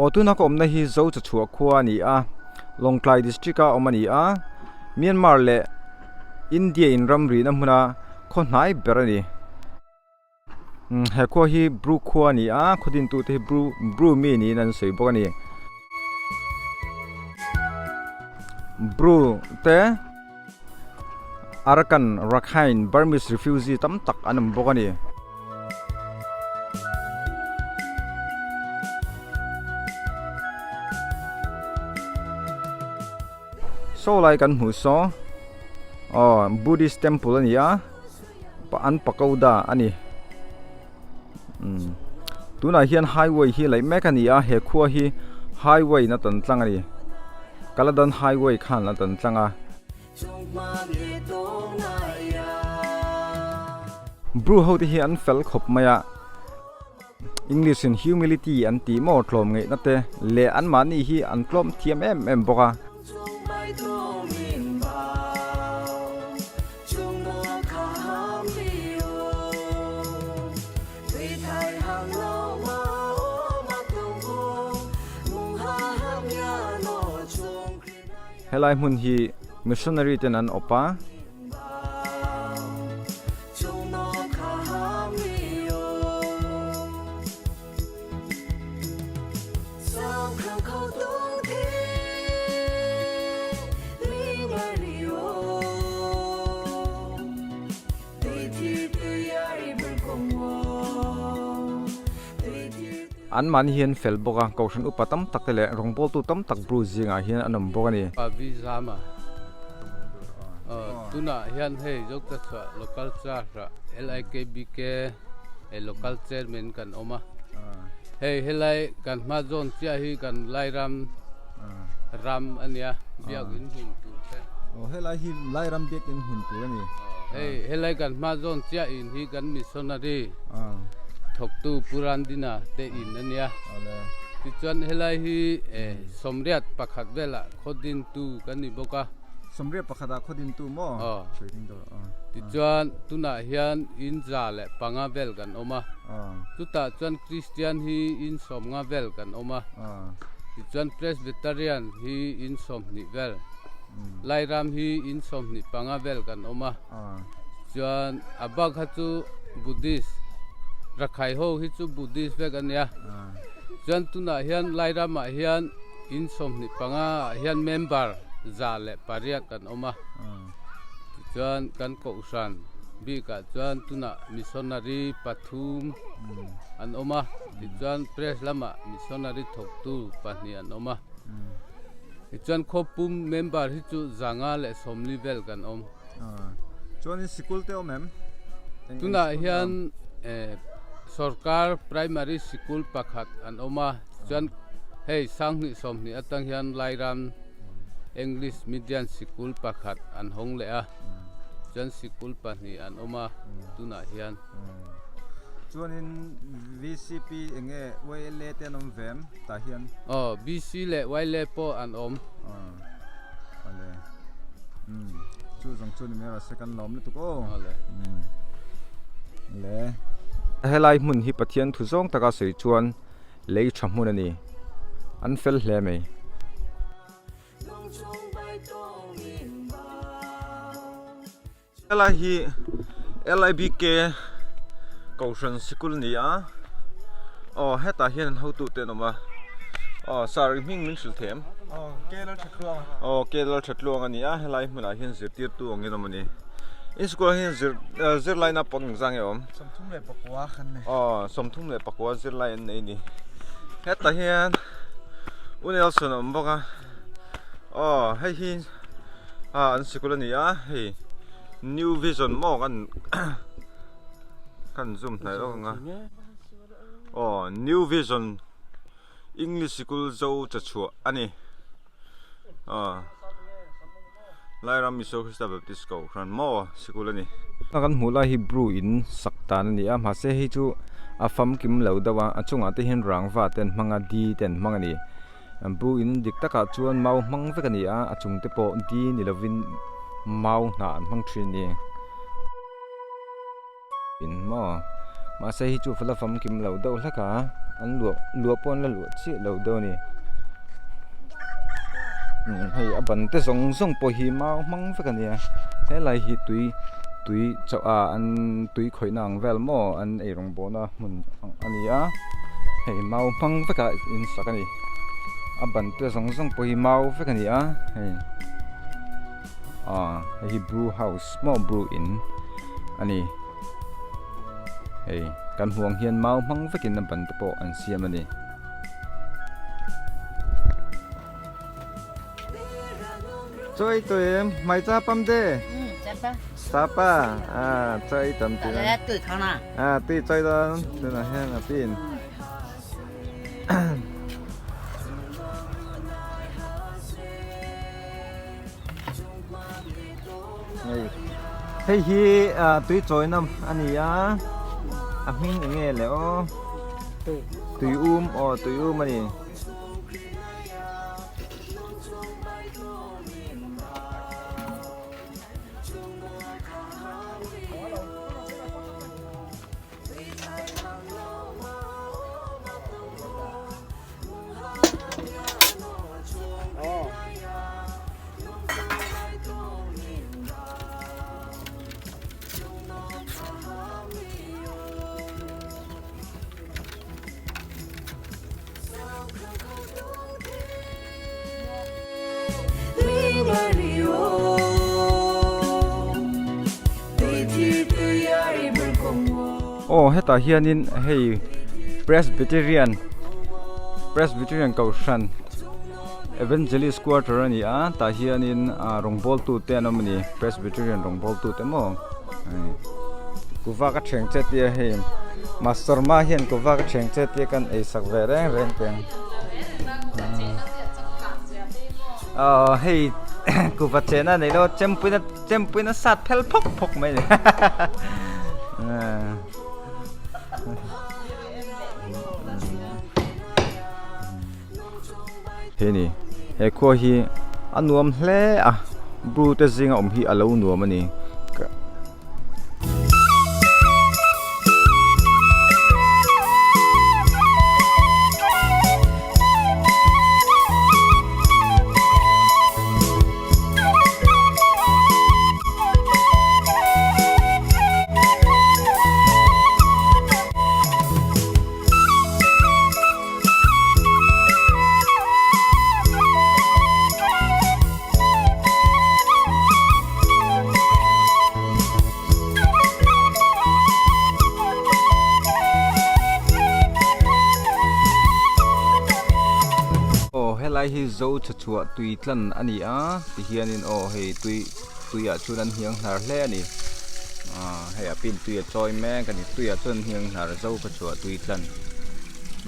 Aw tuna ka awmna hi Zo Chachhuah khua a ni a, Lawngtlai District a awm a ni a, Myanmar leh India in ramrihna hmuna khaw hnai ber a ni. He khua hi Bru khua a ni a, khaw dintute hi Bru Bru mi niin an sawi bawk a ni. Bru te Arakan, Rakhine, Burmese refugee tam tak an awm bawk a ni. Saw lai kan hmuh saw aw Buddhist temple a ni a an pagoda a ni umm tunah hian highway hi laih mek a ni a he khua hi highway in a tan tlang a ni Kaladan highway khan a tan tlang a. Bru ho te hi an fel khawp mai a. English in humility an tih maw tlawm ngeihna te leh anmahni hi an tlawm thiam em em bawk a. Helai hmun hi missionary ten an awp a. An mahni hian fel bawk a, Kohhran upa tam tak te leh rawngbawltu tam tak Bru zingah hian an awm bawk a ni. Zama tunah hian hei Zokhawthar Local Church ah LIKBK Local Chairman kan awm a, hei helai kan hma zawn chiah hi kan Lairam ram a nia biakin hmun tur te. Aw helai hi Lairam biakin hmun tur a ni. Hei helai kan hma zawn chiah in hi kan missionary thawktu Pu Randina te in a nia. Tichuan helai hi sawmriat pakhat velah khaw dintu kan ni bawk a. Sawmriat pakhatah khaw dintu maw? Aw. Tichuan tunah hian in za leh panga vel kan awm a. Chutah chuan Kristian hi in sawmnga vel kan awm a. Tichuan Presbyterian hi in sawmhnih vel, Lairam hi in sawmhnih panga vel kan awm a. Chuan a bak kha chu Buddhist, Rakhai ho hi chu Buddhist vek a nia. Chuan tunah hian Lairamah hian in 25 ah hian member 108 kan awm a. Tichuan kan kohhran bikah chuan tunah missionary pathum an awm a. Tichuan press lamah missionary thawktu pahnih an awm a. Tichuan khawpum member hi chu 140 vel kan awm. Chuanin sikul te awm em? Tunah hian sorkar primary sikul pakhat an awm a, chuan hei sanghnih sawmhnih atang hian Lairam English medium sikul pakhat an hawng leh a, chuan sikul pahnih an awm a tunah hian. Chuanin VCP enge YLA te an awm ve em tah hian? Aw VC leh YLA pawh an awm. Ale chu zawng chu ni mai rawh se kan lawm lutuk aw Ale le helai hmun hi Pathian thu zawng taka sawi chuan lei tha hmun a ni an fel hle mai. Helai hi LIBK Kohhran sikul a ni a, aw hetah hian an hotu te an awm a, aw sir i hming min hrilh thei em? Aw K Lalthatluang Aw K Lalthatluang a ni a, helai hmunah hian zirtirtu angin awm a ni. In school ah hian zir zirlai naupang engzah nge awm? 34 khan nei. Aw 34 zirlai an nei a ni. Hetah hian U Nelson a awm bawk a, aw hei hi ah an sikul a ni a hei new vision maw kan kan zoom hnai lawk ang a aw new vision english sikul zo cha chhuah a ni aw Lairam Mizo Krista Baptist Kohhran maw sikul a ni. Kan hmuh lai hi Bru in sak tan a ni a mahse hei chu a famkim lo deuh a a chungah te hian rangva te an hmang a di te an hmang a ni. Bru in dik takah chuan mau hmang vek a ni a, a chung te pawh di ni lovin mau hnah an hmang thin a ni. In maw? Mahse hei chu fala famkim lo deuh hlek a. an luah luah pawh an la luah chiah lo deuh a ni hei a ban te zawng zawng pawh hi mau hmang vek a nia helai hi tui tui chauh ah an tui khawihna ang vel maw an eirawng bawhna hmun ang a ni a hei mau hmang vek a in sak a ni a ban te zawng zawng pawh hi mau vek a ni a hei ah hei hi brew house maw brew in a ni. Hei kan hmuh ang hian mau hmang vekin a ban te pawh an siam a ni. Chawi tui em mai cha pam de sapa a chawi tam ti a tui chawi dawn tunah hian a pin. Hei hei hi ah tui chawina a ni a a hming eng nge le aw tui um aw tui um a ni. Aw hetah hianin hei Presbyterian Presbyterian Kohhran Evangelist Quarter a ni a tah hianin ah rawngbawltu te an awm a ni Presbyterian rawngbawltu te maw kuva ka thiang che tia hei Master ma hian kuva ka thiang che tia kan ei sak ve reng reng teng aw hei kuva chena nei lo chempuina chempuina sat phel phawk phawk mai ni He ni he khua hi a nuam hle a bru te zinga awm hi a lo nuam a ni. Aw helai hi zo chhuah tui tlan a ni a tihianin aw hei tui tuiah chuan an hniang hnar hle a ni ah hei a pin tui a chawi mek a ni tuiah chuan an hniang hnar zo kha chhuah tui tlan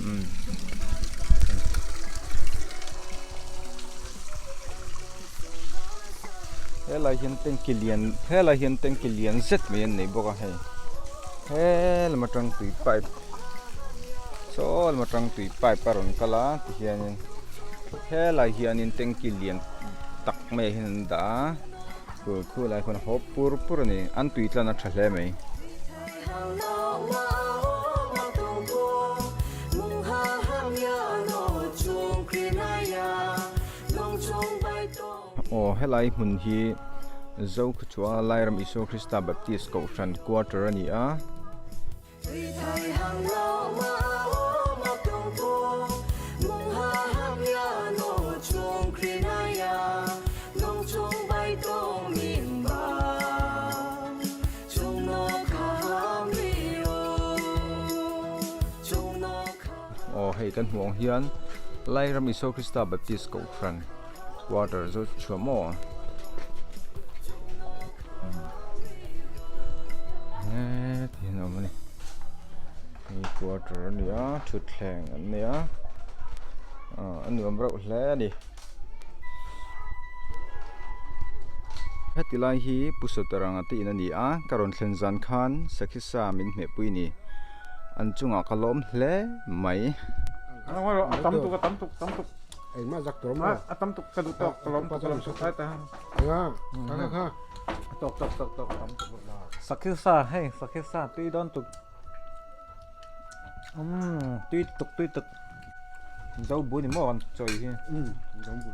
umm helai hian tanki lian helai hian tanki lian zet mai an nei bawk a hei he lam atang tui pipe saw lam atang tui pipe a rawn kal a tihianin helai hianin tanki lian tak mai ah hian an dah a khu khu lai khuan a haw pur pur a ni an tui tlan a tha hle mai. Aw helai hmun hi Zokhawchhuah Lairam Isua Krista Baptist Kohhran quarter a ni a. Aw hei kan hmuh ang hian Lairam Isua Krista Baptist Kohhran quarter chu chhuah maw heti hian a awm a ni hei quarter a ni a thutthleng an nei a ah a nuam reuh hle a ni heti lai hi Pu Sawtaranga te in a ni a ka rawn thlen zan khan Sakhisa min hmehpui a ni an chungah ka lawm hle mai. Engmah zak tur maw? A tam tuk ka duh tawk ka lawm tuk ka lawm tuk ai ta. Enga? Kha kha kha. Tawk tawk tawk tawk tam tuk. Sakhi sa hei sakhi sa tui dawn tuk. Umm tui tuk tui tuk zo bu ni maw kan chawi hi. Umm zo bu.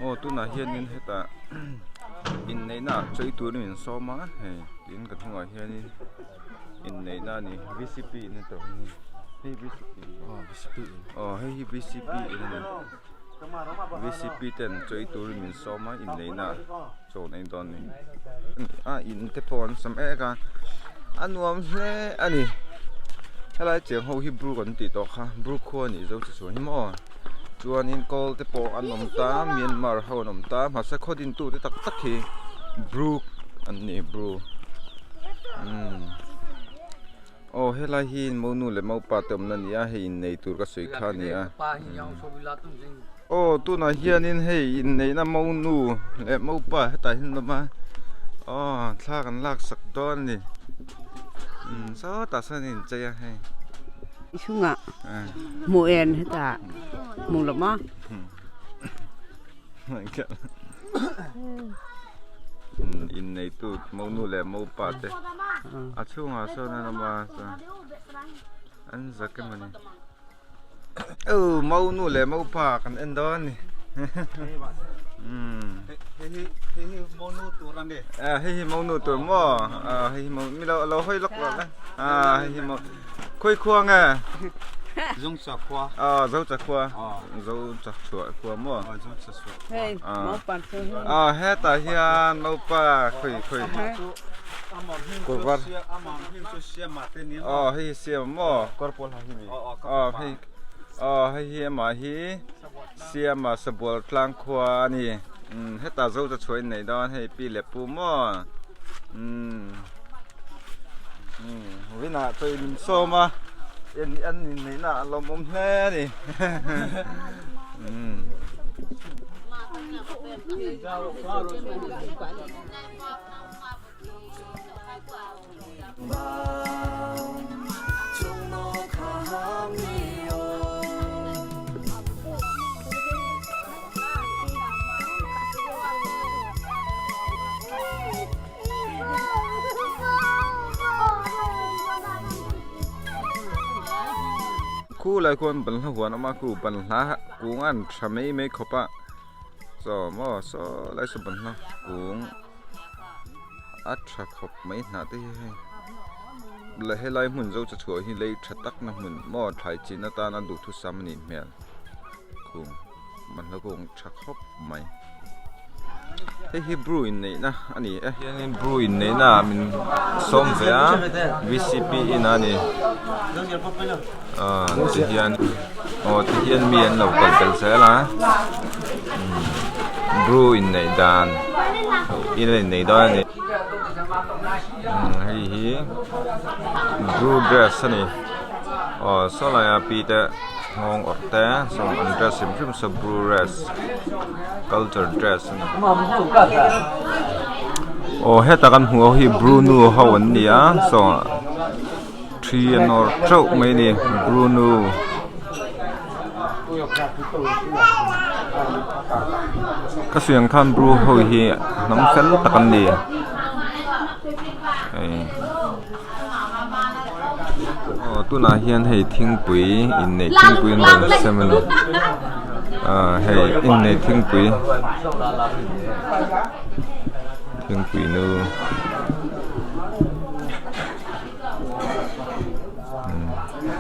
Aw tunah hianin hetah inneihna ah chawi turin min sawm a hei tin ka hnungah hianin inneihna a ni V C P in a tawh hi hei V C P aw hei hi V C P in a ni V C P ten chawi turin min sawm a inneihna chaw an ei dawn a ni a in te pawh an sam ek a a nuam hle a ni helai cheng ho hi bru kan tih tawh kha bru khua a nih zo chi chuan hi maw chuanin kawl te pawh an awm ta Myanmar ho an awm ta mahse khaw din tu te tak tak hi bru an ni bru umm aw helai hi monu leh mopa te awmna a ni a hei innei tur ka sawi kha a ni a. Aw tunah hianin hei inneihna monu leh mopa hetah hian an awm a aw thla kan lak sak dawn a ni umm sawtah sawn a inchei a hei. Chhungah hmuh en hetah hmuh loh maw. Inneitu monu leh mopa te a chhungah sawn an awm a an zak em a ni. Aw mau nu leh mau pa kan en dawn a ni Hei hi mau nu tur a ni. Hei hi mau nu tur maw hei hi mau mi lo lo hawi lawk lawk a hei hi mau khawi khua nge Zung cha khua zo cha khua zo cha chhuah khua maw zo cha chhuah hei mau pa chu hetah hian mau pa khawi khawi Kawr aw hei hi siam maw kawr pawl ha hi mi aw hei aw hei hi amah hi siama sabual tlang khua a ni umm hetah zo chu chhuah in nei dawn hei pi leh pu maw umm umm rinah chaw in sawm a en an inneihna a lawmawm hle a ni umm. Khu lai khuan banhla huan a awm a khu banhla kung a an tha mai mai khawp a chaw maw saw lai saw banhla kung. A tha khawp mai hnah te hi hei leh helai hmun zo cha chhuah hi lei tha tak na hmun maw thlai chin atana duhthusam a nih hmel khum manhla kawng tha khawp mai hei hi bru inneihna a ni e hianin bru inneihna ah min sawm ve a vcp in a ni ah tihian aw tihian mi an lo kal tel zel a. Bru inneih dan in a innei dawn a ni hei hi bru dress a ni aw saw laia pi te nghawng awrh te saw an dress hrim hrim saw bru dress culture dress a ni aw heta kan hmuh ho hi bru nu ho an ni a saw thi an awrh teuh mai a ni bru nu. Ka suiang khan bru ho hi hnam fel tak an ni hei aw tunah hian hei thingpui inneih thingpui an rawn sem a ni ah hei inneih thingpui thingpui nu.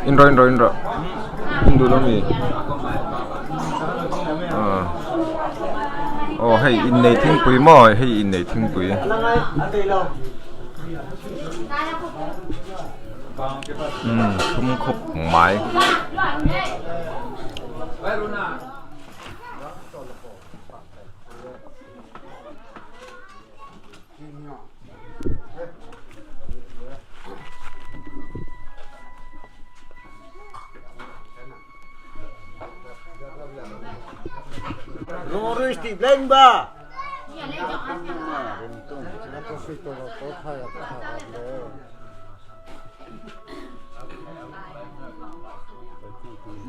In rawh in rawh in rawh in duh lo mi ah aw hei innei thingpui maw hei innei thingpui umm thum khawp mai.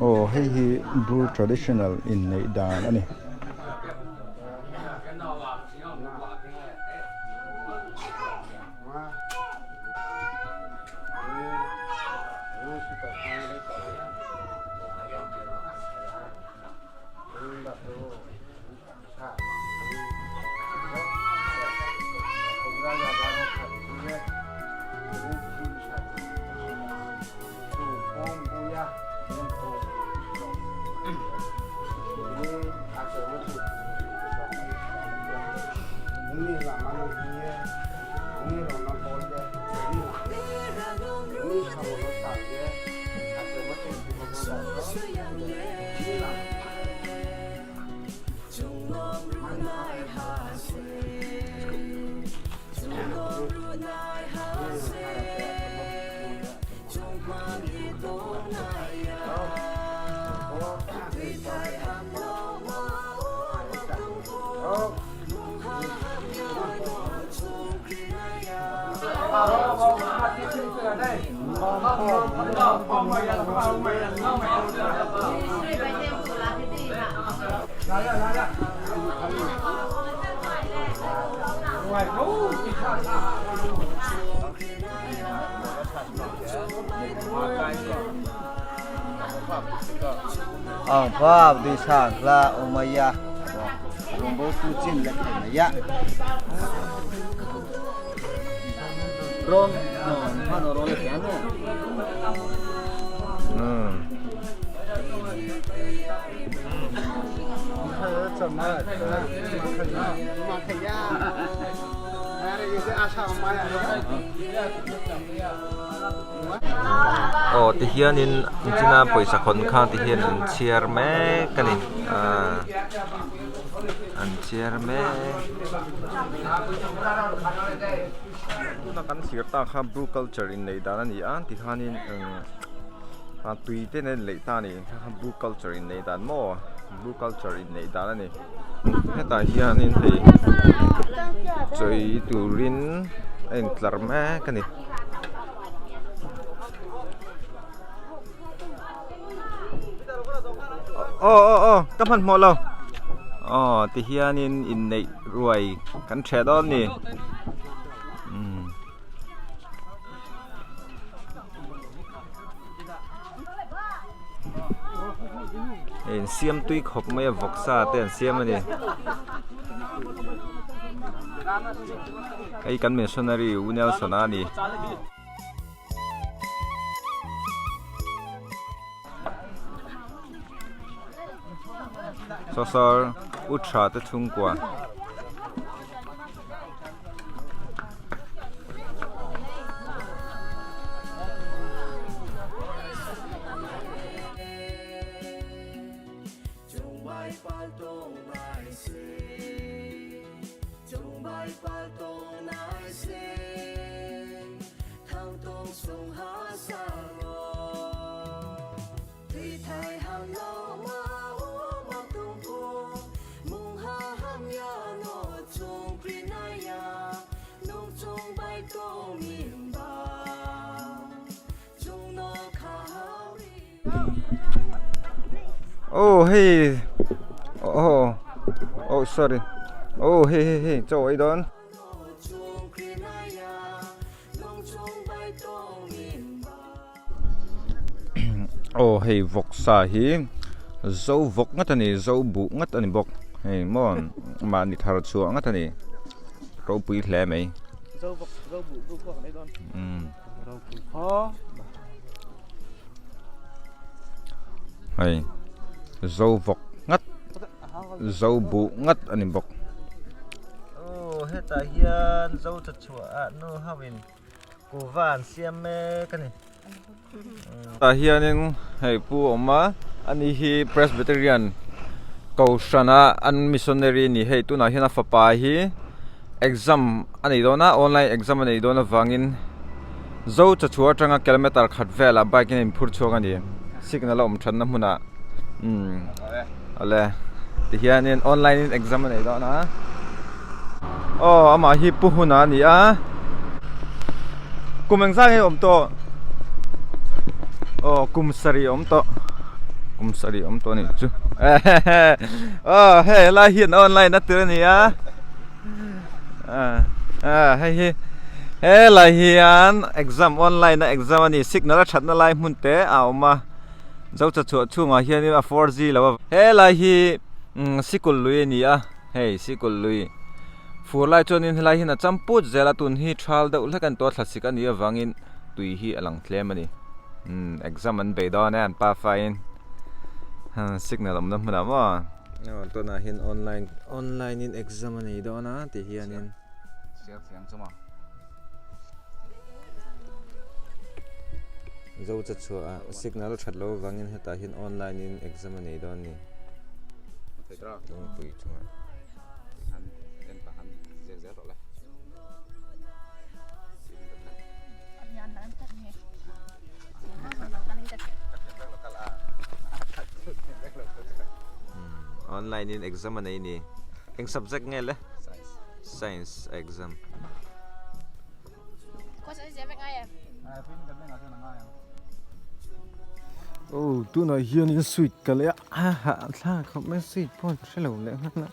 Aw hei hi Bru traditional inneih dan a ni. Aw ti hianin china pawisa khawn kha ti hian an chhiar mek a ni ah an chhiar mek tuna kan thlir tak kha blue culture inneih dan a ni a tikhanin ah tui te nen leih ta a ni kha kha blue culture inneih dan maw blue culture inneih dan a ni hetah hianin hei chawi turin a intlar mek a ni. Aw aw aw ka hmanhmawh lo aw ti hianin inneih ruai kan ṭheh dawn a ni umm. Hei an siam tui khawp mai a vawksa te an siam a ni hei kan missionary U Nelson-a a ni. Sawsawr u tha te chhungkua. Oh hei oh oh sorry oh hei hei hei chaw ei dawn. Aw hei vawksa hi zo vawk ngat a ni zo buh ngat a ni bawk hei maw mahni thar chhuah ngat a ni ropui hle mai hei zo vawk ngat zo buh ngat a ni bawk. Aw hetah hian zo chhuah ah nu ho in kuhva an siam mek a ni. Tah hianin hei pu a awm a ani hi Presbyterian kohhrana an missionary a ni hei tunah hian a fapa hi exam a nei dawn a online exam a nei dawn avangin zo chachhuah atanga kilometer khat velah bike in a inphur chhuak a ni signal a awm thatna hmunah umm awle tihianin online in exam a nei dawn a aw amah hi pu huna a ni a kum engzah nge awm tawh aw kum sarih a awm tawh kum sarih a awm tawh a nih chu aw hei helai hian online a tir a ni a ah hei hi helai hian exam online a exam a ni signal a thatna lai hmun te a awm a. Zocha chhuah chhungah hianin a 4G lo a helai hi sikul lui a ni a hei sikul lui fur lai chuanin helai hian a cham put zel a tun hi thal deuh hlek a ni tawh a thlasik a nih avangin tui hi a lang tlem a ni. Umm exam an bei dawn e an pafa in signal awmna hmunah maw. Aw tunah hian online online in exam a nei dawn a ti hianin. Zo cha chhuah ah signal a that loh avangin hetah hian online in exam a nei dawn a ni. Lungpui chungah. Online in exam a nei ni. Eng subject nge le? Science exam. Oh tunah hianin sweet ka lei a a hahthlak khawp mai sweet pawh an hrelo leh nghal a.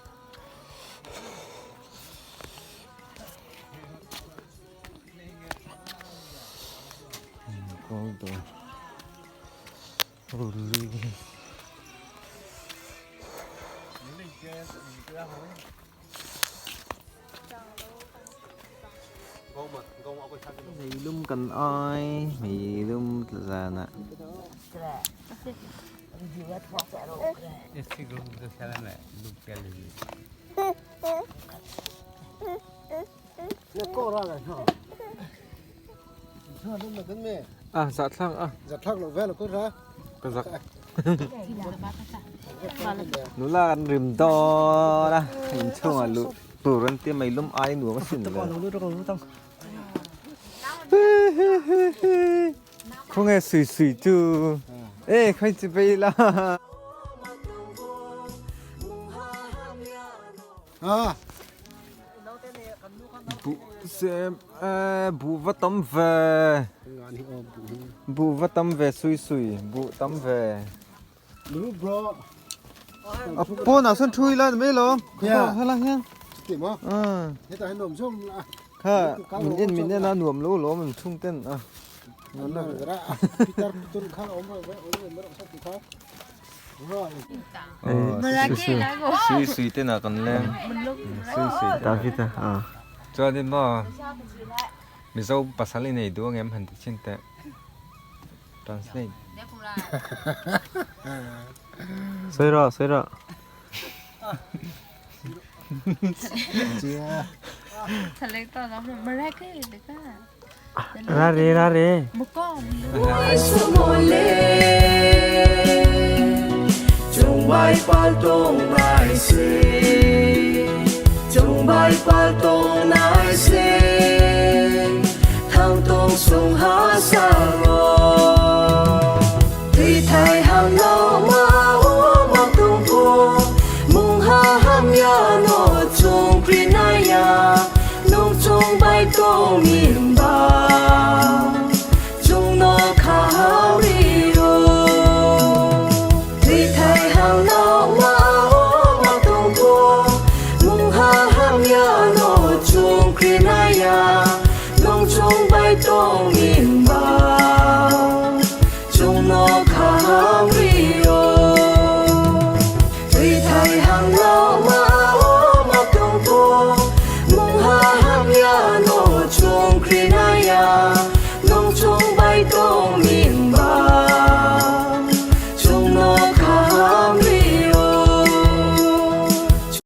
Meilum kan ai meilum tla zan ah. A zahthlak a. Zahthlak loh vel a kut a. Ka zak. Nula kan rim dawn a, inchhungah luh tur an tia mai lum ai nuam a sin le. Khawnge sui sui chu. E khawi chi phei ila. A. Buh sem eh buh va tam ve. Buh va tam ve sui sui buh tam ve. Lu bro. A pawnah sawn thu ila ni mai lo. Yeah. Helai hian. Chuti maw? Hetah hian nuam zawm a. Kha min en min en a nuam lo lawm an chhung ten a. Pitar pitur kha awm awm awm sa ti kha. Sui sui te nah kan leng sui sui David a a chuanin maw Mizo pasal i nei duh angem han ti chhin teh translate sawi rawh sawi rawh Ra re ra re.